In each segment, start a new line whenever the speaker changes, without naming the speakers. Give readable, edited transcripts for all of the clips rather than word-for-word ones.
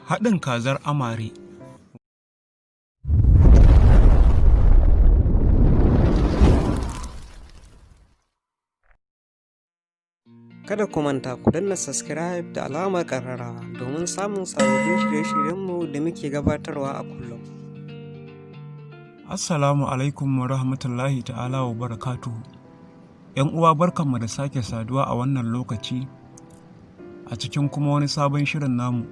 Haɗin kazar amare.
Kada ku manta ku danna subscribe da alamar ƙararrawa domin samun sababbin shirye-shiryenmu da muke gabatarwa a kullum.
Assalamu alaikum wa rahmatullahi ta'ala wa barakatuhu. ‘Yan uwa, barkanmu da sake saduwa a wannan lokaci a cikin kuma wani sabon shirin namu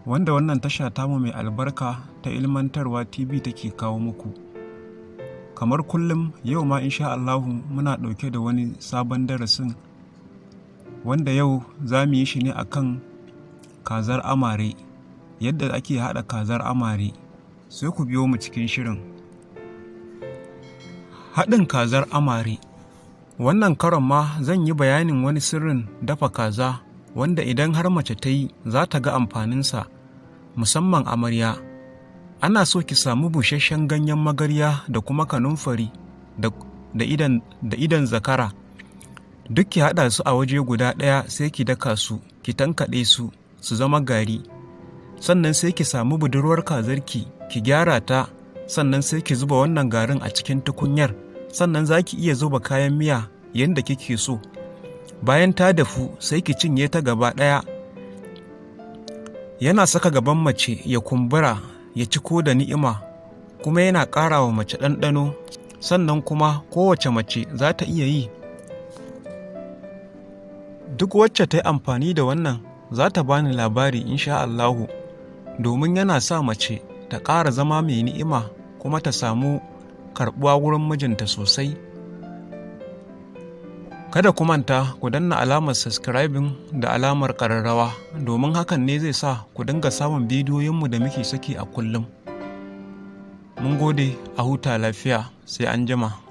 wanda wannan tasha tamu mai albarka ta Ilmantarwa TV take kawo muku. Kamar kullum, yau ma insha Allahu muna ɗauke da wani sabon darasin wanda yau za mu yi shi ne akan kazar amare, yadda ake haɗa kazar amare. Sai ku biyo mu cikin shirin. Haɗin kazar amare. Wannan karon ma zan yi bayanin wani sirrin dafa kaza wanda idan har mace ta yi za ta ga amfaninsa, musamman amarya. Ana so ki samu busasshen ganyen magarya da kuma kanumfari da idon zakara. Duk ki haɗa su a waje guda ɗaya, sai ki daka su, ki tankaɗe su, su zama gari. Sannan sai ki samu budurwar kazarki, ki gyara ta, sannan sai ki zuba wannan garin a cikin tukunyar. Sannan za ki iya zuba kayan miya yadda kike so. Bayan ta dafu, sai ki cinye ta gaba ɗaya. Yana saka gaban mace ya kumbura, ya ciko da ni'ima, kuma yana ƙara wa mace ɗanɗano. Sannan kuma kowace mace za ta iya yi. Duk wacce ta yi amfani da wannan za ta bani labari insha Allahu, domin yana sa mace ta ƙara zama mai ni'ima kuma ta samu karɓuwa wurin mijinta sosai. Kada ku manta ku danna alamar subscribing da alamar ƙararrawa, domin hakan ne zai sa ku dinga samun bidiyoyinmu da muke saki a kullum. Mun gode, a huta lafiya, sai an jima.